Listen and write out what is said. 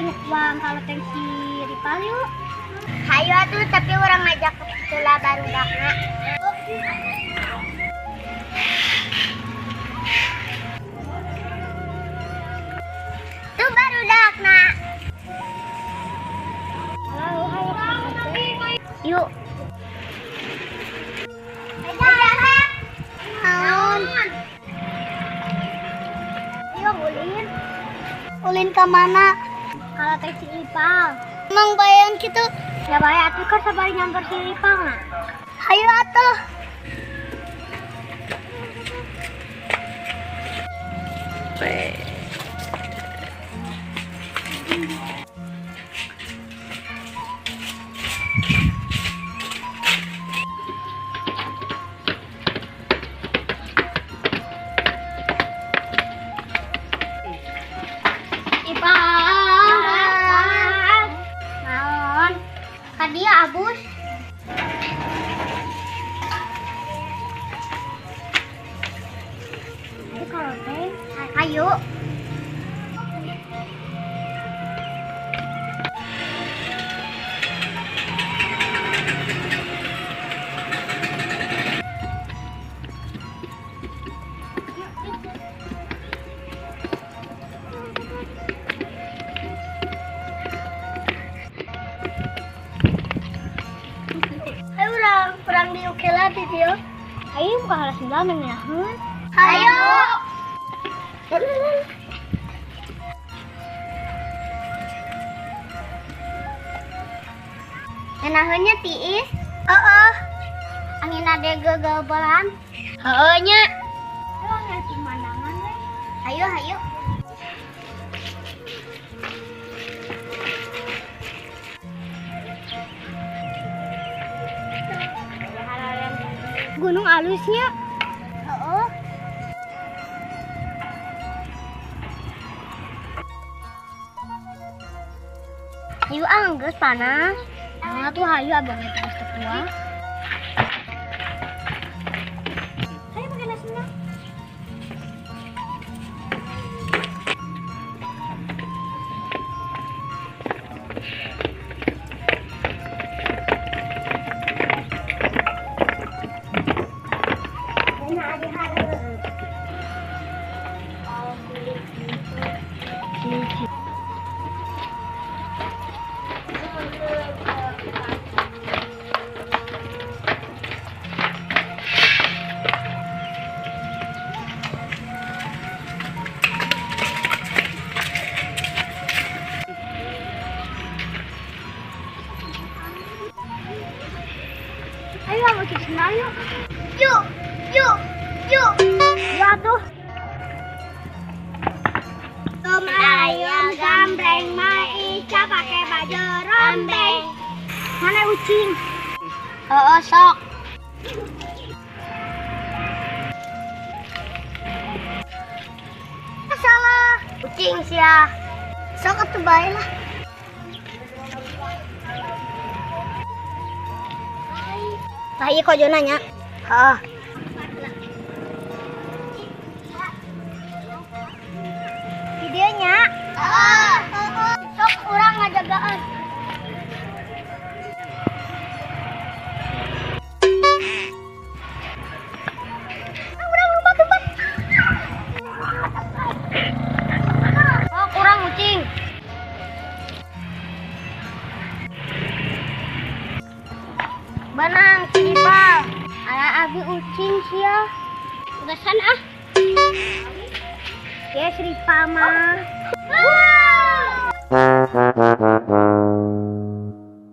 Nyukwang kalau teng si Ripal yuk. Hayu atuh tapi urang ngajak heula barudakna. Tuh barudakna. Yuk. Naon? Ayo ulin. Ulin ke mana? Kalau teh si Ipal. Emang bayan gitu? Ya bae atuh kan sabari nyamper si Ipal mah. Hayu atuh. Dia abus. Itu kalau teh, ayo. Perang di Ukela di dia. Ayo buka halas sembilan ya. Ayo. Enahnya tiis. Heeh. Angin ada gegebelan. Heeh nya. Ayo lihat pemandangan we. Ayo ayo. Gunung alusnya. Oh. Ayo angges panas. Nah tuh hayu abang itu tua. Ayo pakai nasinya. Ayo mau cuci sendal yuk. Yuk, yuk, yuk. Ya tuh. Tom ayam gambreng Maica pakai baju rombeng. Mana ucing? Oh, sok. Salah. Ucing sia. Sok atuh bae lah. Tah ieu kojona nya. Heeh. Videonya. Heeh. Sok urang ngajagaan. Urang lompat-lompat. Oh, kurang ucing. Benang si Ipal. Ala abi ucing sia. Gasan ah. Ya si Ipal mah.